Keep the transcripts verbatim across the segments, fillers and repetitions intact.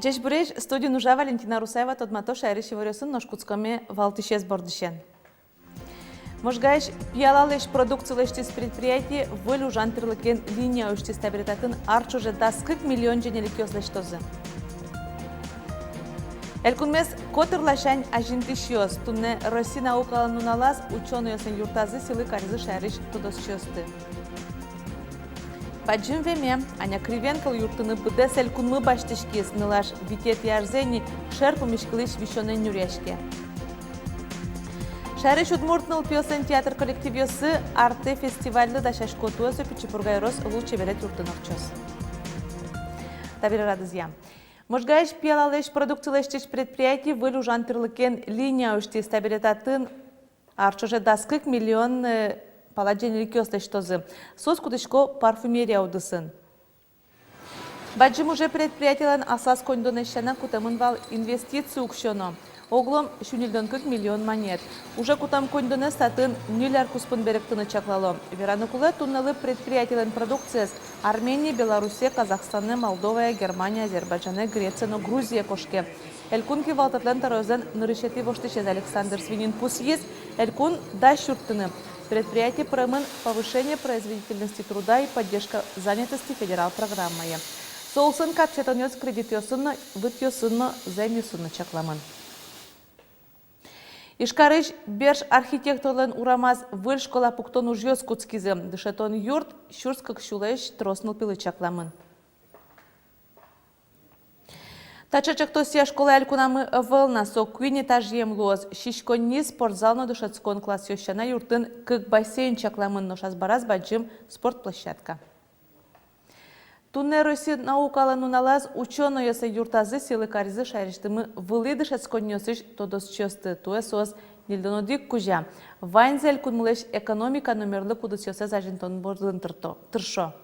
Ӟечбуресь! Студиын ужа Валентина Русаева. Тодмато шаерысь иворъёсын. Нош кутскоме валтӥсез бордысен. Можгаысь пиялалэсь продукци лэсьтӥсь предприятие выль ужан тӥрлыкен линия усьтӥз. Табере татын ар ӵоже дас кык миллион ӟенеликъёс лэсьтозы. Элькунмес котыр ласянь азинтӥсьёс. Туннэ Росси наукалэн нуналаз учёнойёслэн юртазы сӥлы каризы шаерысь тодосчиосты. Бадӟым веме. Аня Кривенколы юрттыны быдэс элькунмы басьтӥськиз. Нылаш витетӥ арзэ ини шер пумиськылӥсь висёнэн нюръяське. Шаерысь удмурт нылпиослэн театр коллективъёссы «Артэ» фестивальлы дасясько. Туэ со Пичи Пурга ёрос лулчеберет юртын ортчоз. Табере радызъя. Можгаысь пиялалэсь продукци лэсьтӥсь предприятие выль ужан тӥрлыкен линия усьтӥз. Табере татын ар ӵоже дас кык миллион, э, пала ӟенеликъёс лэсьтозы. Соос кутӥсько парфюмерия удысын. Бадӟым уже предприятилэн аслаз коньдонэз сяна кутэмын вал инвестици уксё но. Оглом сю ньыльдон кык миллион манет. Уже кутэм коньдонэз татын ньыль ар куспын берыктыны чаклало. Вераны кулэ, туннэлы предприятилэн продукциез Армение, Белоруссие, Казахстанэ, Молдовае, Германие, Азербайджанэ, Грецие но Грузие кошке. Элькун кивалтэтлэн тӧроезлэн нырысетӥ воштӥсез Александр Свинин пусйиз: элькун дась юрттыны. Предприятие пыремын «Повышение производительности труда и поддержка занятости» федерал программае. Со улсын капчиятонъёс кредитъёсын но, вытъёсын но, займъёсын но чакламын. Ижкарысь Берш архитекторлэн урамаз выль школа пуктон ужъёс кутскизы. Дышетон юрт сюрс кык сюлэсь трос нылпилы чакламын. Таӵе ӵектосъя школа элькунамы ӧвӧл на. Со куинь этажъем луоз. Сиськонни, спортзал но дышетскон классъёс сяна юртын кык бассейн чакламын, нош азбараз бадӟым спорт площадка. Туннэ Росси наукалэн нуналаз учёнойёслэн юртазы сӥлы каризы шаерысьтымы вылӥ дышетсконниосысь тодосчиосты. Туэ соос ньыльдон одӥг кузя. Ваньзы элькунмылэсь экономика но мерлык удысъёссэс азинтон бордын тырто-, тыршо.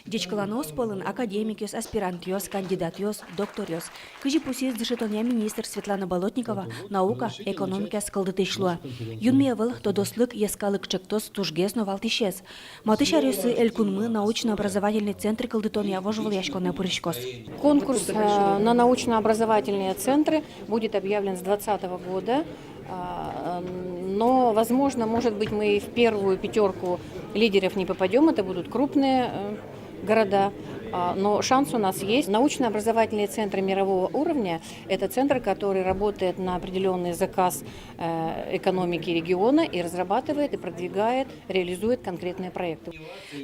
Ӟечкыланоос пӧлын академикъёс, аспирантъёс, кандидатъёс, докторъёс. Кызьы пусйиз дышетонъя министр Светлана Болотникова, наука экономикаез кылдытӥсь луэ. Юнме ӧвӧл, тодослык йӧскалык ӵектос тужгес но валтӥсез. Матысь аръёсы элькунмы научно-образовательный центр кылдытонъя вожвылъяськонэ пыриськоз. Конкурс, э, на научно-образовательные центры будет объявлен с двадцатого года. А, но, возможно, может быть, мы в первую пятёрку лидеров не попадём, это будут крупные, э, города. А, но шанс у нас есть. Научно-образовательные центры мирового уровня — это центр, который работает на определённый заказ, э, экономики региона и разрабатывает, и продвигает, реализует конкретные проекты.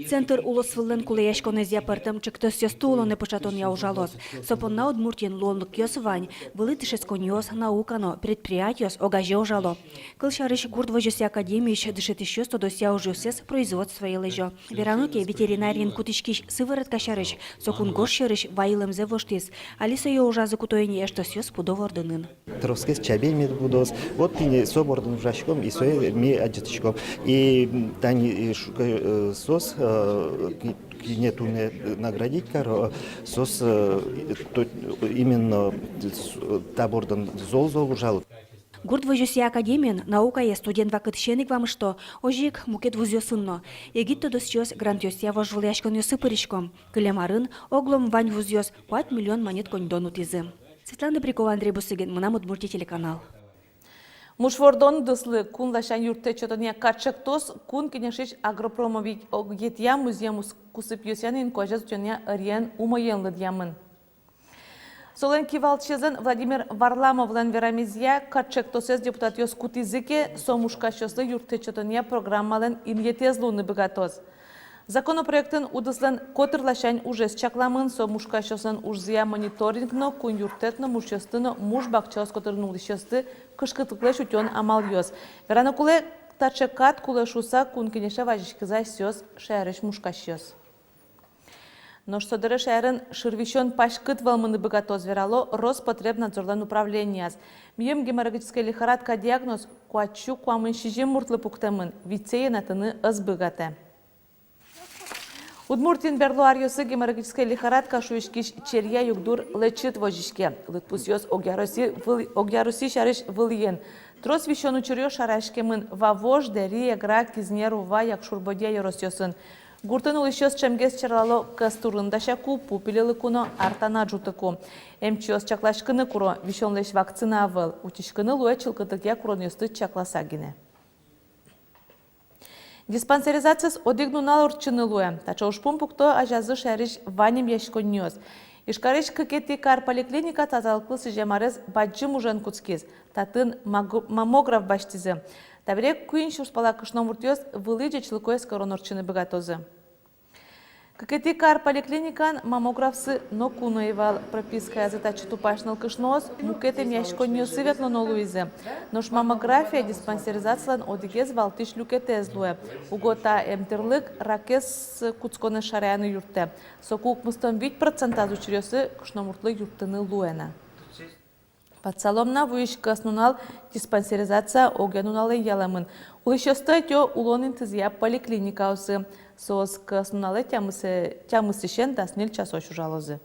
Центр улосвыллэн кулэяськонэзъя пӧртэм ӵектосъёсты улонэ пыӵатонъя ужалоз. Со понна Удмуртиын луонлыкъёс вань. Вылӥ дышетсконъёс, наука но предприятиос огазе ужало. Кылсярысь, гурт возёсъя академиысь дышетӥсьёс тодосъя ужъёссэс производствое лэзё. Верано ке, ветеринариын кутӥськись сыворотка сярысь. Со кунгож сьӧрысь вайылэмзэ воштӥз. Али сое ужазы куто ини, эштосъёс пудо вордынын. Тросгес чабей мед будоз. Вот тӥни со бордын ужаськом, и сое ми адӟытӥськом. И, м, тани, и шу-, э, соос, э, ки-, кинэ туннэ наградить каро, соос, э, то, именно, э, с-, та бордын зол-зол ужало. Гурт возёсъя академиын наукае студент вакытысен ик вамышто, озьы ик мукет вузъёсын но. Егит тодосчиос грантъёсъя вожвылъяськонъёсы пырисько. Кылем арын оглом вань вузъёс куать миллион манет коньдон утӥзы. Светлана Добрякова, Андрей Бусыгин, «Мынам Удмуртие» телеканал. Муш вордон удыслы кун ласянь юрттэт сётонъя кат ӵектос Кун Кенешысь агропромоведъетъя музъем ус-, кусыпъёсъя но инкуазез утёнъя ӧръен умоен лыдъямын. Солэн кивалтӥсезлэн Владимир Варламовлэн верамезъя, кат ӵектосэз депутатъёс кутӥзы ке, со мушкасьёслы юрттэт сётонъя программалэн инъетэз луыны быгатоз. Законопроектын удыслэн котыр ласянь ужез чакламын. Со мушкасьёслэн ужзыя мониторинг но, кун юрттэт но, мушъёсты но, муш бакчаос котырын улӥсьёсты кышкытлыклэсь утён амалъёс. Верано кулэ, таӵе кат кулэ шуыса Кун Кенеше вазиськизы асьсэос, шаерысь мушкасьёс. Нош со дыре шаерын шырвисён паськыт вӧлмыны быгатоз, верало Роспотребнадзорлэн управленияз. Миым геморрагическая лихорадка диагноз куать сю куамын сизьым муртлы пуктэмын, витьсэ йӧнатыны ӧз быгатэ. Удмуртиын берло аръёсы геморрагическая лихорадка шуиськись черъя югдур лэчыт возиське. Лыдпусъёс огъя Росси выл-, огъя Росси сярысь вылӥын. Трос висён учыръёс шараяськемын Вавож, Дэри, Эгра, Кизнер, Ува, Якшур-Бӧдья ёросъёсын. Гуртын улӥсьёс ӵемгес черлало: кӧс турын дасяку, пу пилылыку но артана ӝутыку. Эмчиос чакласькыны куро: висёнлэсь вакцина ӧвӧл, утиськыны луэ чылкытъя куронъёсты чакласа гинэ. Диспансеризациез одӥг нунал ортчыны луэ. Таӵе ужпум пукто азязы шаерысь вань эмъяськонниос. Ижкарысь кыкетӥ кар поликлиника тазалыклы сӥзем арез бадӟым ужен кутскиз. Татын маг-, маммограф басьтӥзы. Табере куинь сюрс пала кышномуртъёс вылӥ ӟечлыко эскерон ортчыны быгатозы. Кыкетӥ кар поликлиникаын маммографсы ноку но ӧй вал. Пропискаязы татчы тупась нылкышноос мукет эмъяськонниосы ветлоно луизы. Нош маммография диспансеризациялэн одӥгез валтӥсь люкетэз луэ. Уго та эмтӥрлык ракез кутсконэз шараяны юрттэ. Соку укмыстон вить процентаз учыръёсы кышномуртлы юрттыны луэ на. Ватсалом на: вуись кӧснунал диспансеризация огъя нуналэ ялэмын. Улӥсьёсты ӧтё улон интызъя поликлиникаосы. Соос кӧснуналэ тямысэ-, тямысысен дас ньыль часозь ужалозы.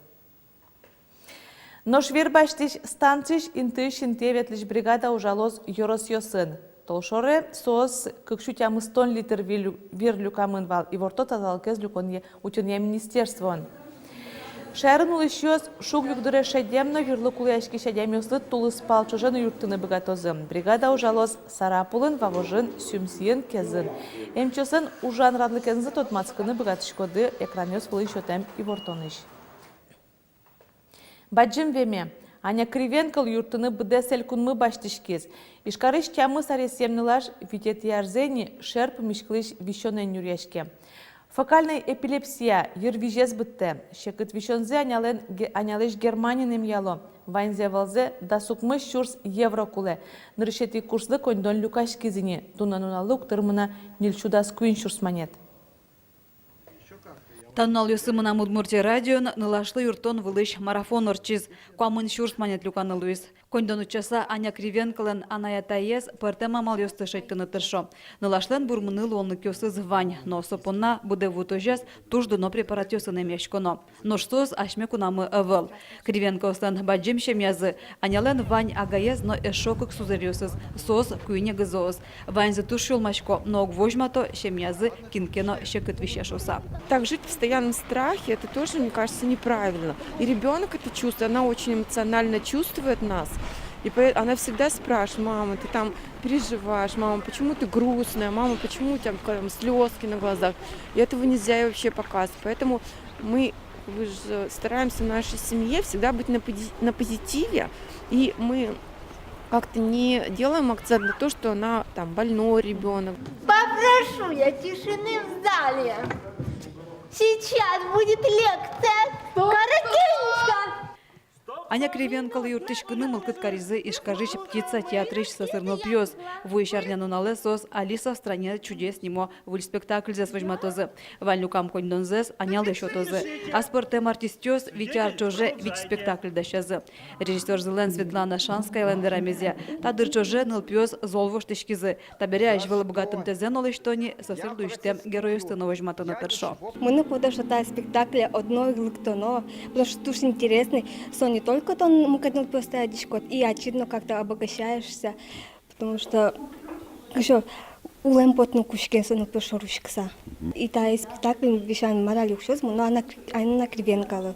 Нош вир басьтӥсь станциысь интыысь интые ветлӥсь бригада ужалоз ёросъёсын. Толшоре соос кык сю тямыстон литр вир лю-, вир люкамын вал, иворто тазалыкез люконъя, утёнъя министерствоын. Шаерын улӥсьёс шуг югдуре шедем но вирлы кулэяськись адямиослы тулыспал ӵоже но юрттыны быгатозы. Бригада ужалоз Сарапулын, Вавожын, Сюмсиын, Кезын. Эмчиослэн ужан радлыкенызы тодматскыны быгатӥськоды экранъёс вылын сётэм ивортонысь. Бадӟым веме. Аня Кривенколы юрттыны быдэс элькунмы басьтӥськиз. Ижкарысь тямыс аресъем нылаш витетӥ арзэ ини шер пумиськылӥсь висёнэн нюръяське. Фокальной эпилепсия, йырвизез быдтэ. Секыт висёнзэ Анялэн ге-, Анялэсь Германиын эмъяло. Ваньзэ валзэ дас укмыс сюрс евро кулэ. Нырысетӥ курслы коньдон люкаськиз ини. Туннэ нуналлы уг тырмы на ньыль сю дас куинь сюрс манет. Та нуналъёсы «Мынам Удмуртие» радиоын нылашлы юрттон вылысь марафон ортчиз. Куамын сюрс манет люканы луиз. Коньдон утчаса Аня Кривенколэн анай-атаез пӧртэм амалъёсты шедьтыны тыршо. Нылашлэн бурмыны луонлыкъёсыз вань, но со понна быдэ вуытозяз туж дуно препаратъёсын эмъяськоно. Нош соос асьме кунамы ӧвӧл. Кривенкоослэн бадӟым семьязы: Анялэн вань агаез но эшшо кык сузэръёсыз, соос куинь эгызоос. Ваньзы туж сюлмасько, но уг возьмато семьязы кин ке но секыт висе шуыса. Так жить в постоянном страхе, это тоже, мне кажется, неправильно. И ребёнок это чувствует, она очень эмоционально чувствует нас. И поэ-, она всегда спрашивает: «Мама, ты там переживаешь? Мама, почему ты грустная? Мама, почему у тебя там слёзки на глазах?» И этого нельзя ей вообще показывать. Поэтому мы, как бы же, стараемся в нашей семье всегда быть на пози-, на позитиве. И мы как-то не делаем акцент на то, что она там больной ребёнок. Попрошу я тишины в зале. Сейчас будет лекция коротенькая. Аня Кривенколы юрттӥськыны мылкыд каризы Ижкарысь «Птица» театрысь сӧсыр нылпиос. Вуись арнянуналэ соос «Алиса в стране чудес» нимо выль спектакльзэс возьматозы. Вань люкам коньдонзэс Анялы сётозы. Ас пӧртэм артистъёс вить ар ӵоже вить спектакль дасязы. Режиссёрзылэн Светлана Шанскаялэн верамезъя, та дыр ӵоже нылпиос зол воштӥськизы. Табере азьвыл быгатымтэзэ но лэсьто ни, сӧсыр луисьтэм геройёсты но возьматыны тыршо. Мыным потэ, что та спектакле одно ик лыктоно, потому что туж интересный. Со не только тон мукет нылпиосты адӟиськод, и ачид но как-то обогащаешься. Потому что ещё улэм потыны кутске со нылпиос шоры учкыса. И та спектакль висян мар али уксёз, мон но Анна Кри-, Анна Кривенколы,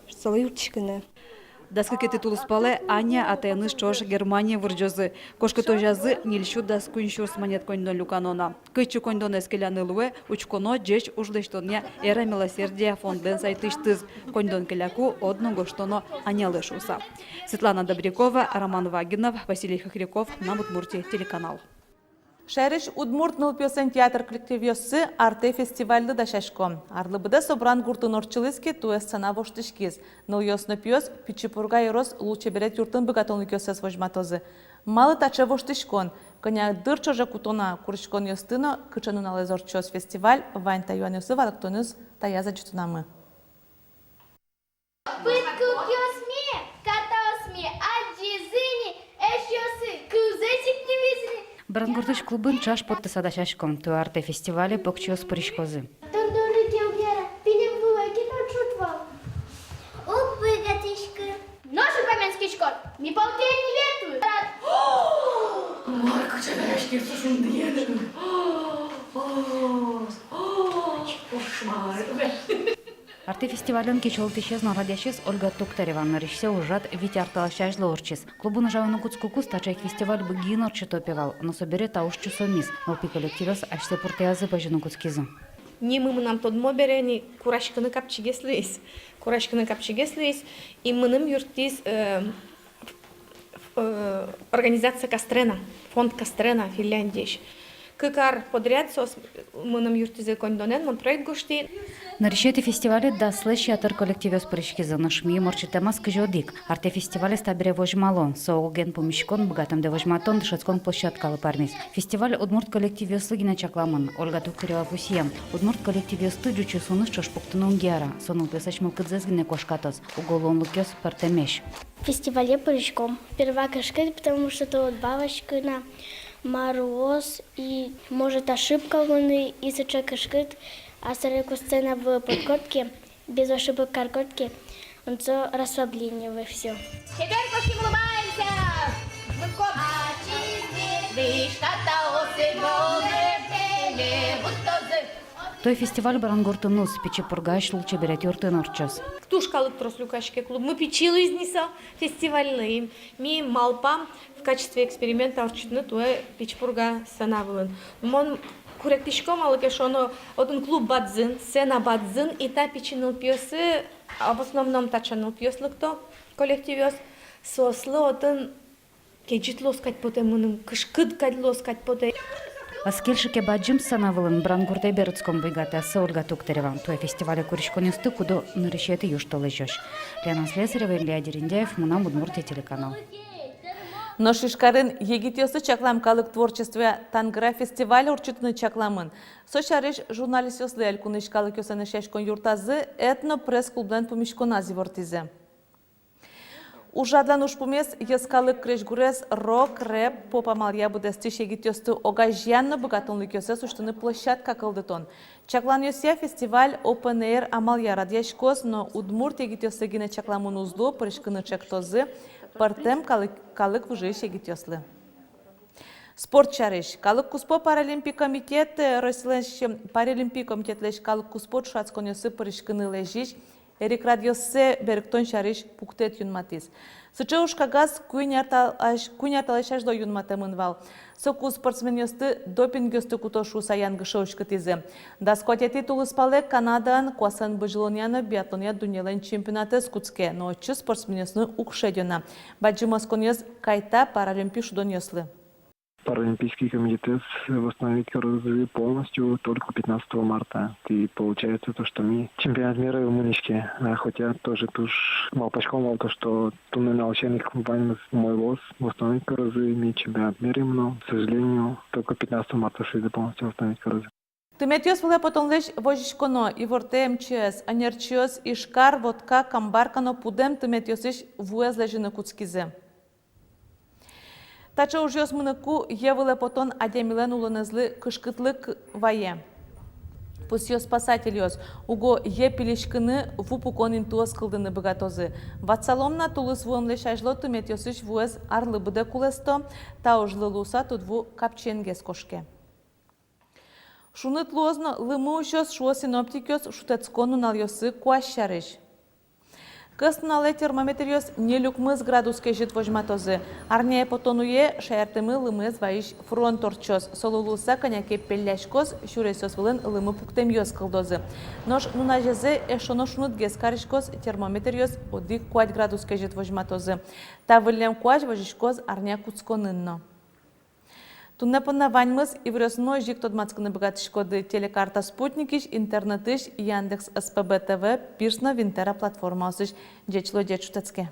солы юрттӥськыны. Дас кыкетӥ тулыспалэ Аня атаеныз ӵош Германие вырӟозы. Кошкытозязы ньыль сю дас куинь сюрс манет коньдон люкано на. Кытчы коньдонэз келяны луэ, учконо ӟеч уж лэсьтонъя «Эра милосердия» фондлэн сайтысьтыз. Коньдон келяку, одно гожтоно Анялы шуыса. Светлана Добрякова, Роман Вагинов, Василий Хохряков, «Мынам Удмуртие» телеканал. Шаерысь удмурт нылпиослэн театр коллективъёссы «Артэ» фестивальлы дасясько. Арлы быдэ Собран гуртын ортчылӥз ке, туэ сцена воштӥськиз. Нылъёс но пиос Пичи Пурга ёрос лулчеберет юртын быгатонлыкъёссэс возьматозы. Малы таӵе воштӥськон? Кӧня дыр ӵоже кутоно куриськонъёсты но кыӵе нуналэз ортчоз фестиваль? Вань та юанъёслы валэктонъёс таяз адӟытонамы. Пыдкукъёсме, картаосме адӟизы ни, эшъёсы кылзэс ик нуизы. Брангуртысь клубын ӵаш поттыса дасяськом. Туэ «Артэ» фестивале покчиос пыриськозы. Тон доры ке уг яра, пинем вылэ кин но ӝут вал. Уг быгатӥськы. Нош ик паменскиськод, ми пал тӥ ӧй ни ветлы. Ой, кыӵе дасяське со шундыен. О, о, кошмар. «Артэ» фестивален кичӧлтӥсез но радъясез Ольга Токтарева. Нырысьсэ ужрад вить ар талэсь азьло ортчиз. Клубын ужаны кутскыкуз таӵе ик фестиваль Быгиын ортчыто пе вал, но собере та уж чусомиз, нылпи коллективъёс асьсэ пуртыязы пӧзьыны кутскизы. Нимы мынам тодмо бере ни кураськыны капчигес луиз. Кураськыны капчигес луиз, и мыным юрттӥз, э, э, организация Кастрена, фонд Кастрена Финляндиысь. Кык ар подряд соос мыным юрттӥзы коньдонэн, мон проект гожтӥ. Нырысетӥ фестивале даслэсь ятыр коллективъёс пыриськизы, нош миым ортчытэмаз кызь одӥг. «Артэ» фестивалез табере возьмало. Со ог-оген пумиськон, быгатэмдэ возьматон, дышетскон площадкалы пӧрмиз. Фестиваль удмурт коллективъёслы гинэ чакламын. Ольга Токтарева пусъе: удмурт коллективъёсты ӟучъёсыныз ӵош пуктыны уг яра, со нылпиослэсь мылкыдзэс гинэ куашкатоз, уго луонлыкъёс пӧртэмесь. Фестивале пыриськом. Сперва кышкыт, потому что тут бабочка на, мар луоз, и может ошибка луыны, и сыӵе кышкыт, а собере ку сцена вылэ подходит ке, без ошибок каркод ке, он со расслабление вы всё. Теперь пошли улыбаемся. Улыбком. Туэ фестиваль Брангуртын уз, Пичи Пургаысь лулчеберет юртын ортчоз. Туж калык трос люкаське клубмы, пичи луиз ни со фестивальлы. Ми малпам в качестве эксперимента ортчытыны туэ Пичи Пурга сцена вылын. Мон куректӥсько, малы ке шуоно, отын клуб бадӟым, сцена бадӟым, и та пичи нылпиосы, а в основном таӵе нылпиос лыкто, коллективъёс, соослы отын кезьыт луоз кадь потэ мыным, кышкыт кадь луоз кадь потэ. Ӧз кельшы ке бадӟым сцена вылын, Брангуртэ берытском, буйгатэ ӧс Ольга Токтарева. Туэ фестивале куриськонъёсты куто нырысетӥ южтолэзёзь. Лена Слесарева, Илья Дерендяев, «Мынам Удмуртие» телеканал. Нош Ижкарын егитъёслы чаклам калык творчествоя «Тангыра» фестиваль ортчытыны чакламын. Со сярысь журналистъёслы Элькунысь калыкъёслэн эшъяськон юртазы этно-пресс-клублэн пумиськоназ ивортӥзы. Ужрадлэн ужпумез — йӧскалык крезьгурез рок, рэп, поп амалъя быдэстӥсь егитъёсты огазеян но быгатонлыкъёссэс усьтыны площадка кылдытон. Чакланъёсъя, фестиваль опен-эйр амалъя радъяськоз, но удмурт егитъёслы гинэ чакламын уз луы, пыриськыны ӵектозы пӧртэм калык, калык выжыысь егитъёслы. Спорт сярысь. Калык куспо паралимпий комитет, э, Россилэсь паралимпий комитетлэсь калык куспо ӵошатсконъёсы пыриськыны лэзись эрикрадъёссэ берыктон сярысь пуктэт юнматӥз. Сыӵе ужкагаз куинь ар талэсь, куинь ар талэсь азьло юнматэмын вал. Соку спортсменъёсты допингъёсты куто шуыса янгыше уськытӥзы. Дас куатетӥ тулыспалэ Канадаын куасэн бызьылонъя но биатлонъя дуннелэн чемпионатэз кутске, но отчы спортсменъёсыны уг шедё на. Бадӟым осконъёс кайта паралимпий шудонъёслы. Паралимпийский комитетэз восстановить карозы полностью только пятнадцатого марта. И получается то, что ми чемпионат мира ӧй мынӥське, а хотя тоже туж малпаськом вал то, что туннэ нуналысен ик ваньмыз умой луоз, восстановить карозы, ми чемпионат мира мыном, но, к сожалению, только пятнадцатого марта сое полностью восстановить карозы. Тыметъёс вылэ потонлэсь возиськоно ивортэ МЧС. Ӧнерчиос Ижкар, Вотка, Камбарка но Пудэм тыметъёсысь вуэз лэзьыны кутскизы. Таӵе ужъёс мыныку йӧ вылэ потон адямилэн улонэзлы кышкытлык вае, пусъё спасательёс. Уго йӧ пилиськыны, ву пукон интыос кылдыны быгатозы. Ватсалом на, тулыс вуэмлэсь азьло тыметъёсысь вуэз арлы быдэ кулэсто. Та ужлы луыса тудву капчиенгес кошке. Шуныт луоз но лымы усёз, шуо синоптикъёс шутэтскон нуналъёсы куазь сярысь. Кӧснуналэ термометръёс ньыль-укмыс градус кезьыт возьматозы. Арняе потон уе шаертӥмы лымыез вайись фронт ортчоз. Солы луыса кӧня ке пелляськоз, сюресъёс вылын лымы пуктэмъёс кылдозы. Нош нуназе эшшо но шунытгес кариськоз, термометръёс одӥг-куать градус кезьыт возьматозы. Та выллем куазь возиськоз арня кутсконын но. Туннэ понна ваньмыз. Иворъёсын озьы ик тодматскыны быгатӥськоды Телекарта спутникысь, интернетысь, Яндекс, СПБ ТВ, Пирс но Винтера платформаосысь. Ӟеч луэ, ӟеч шутэтске.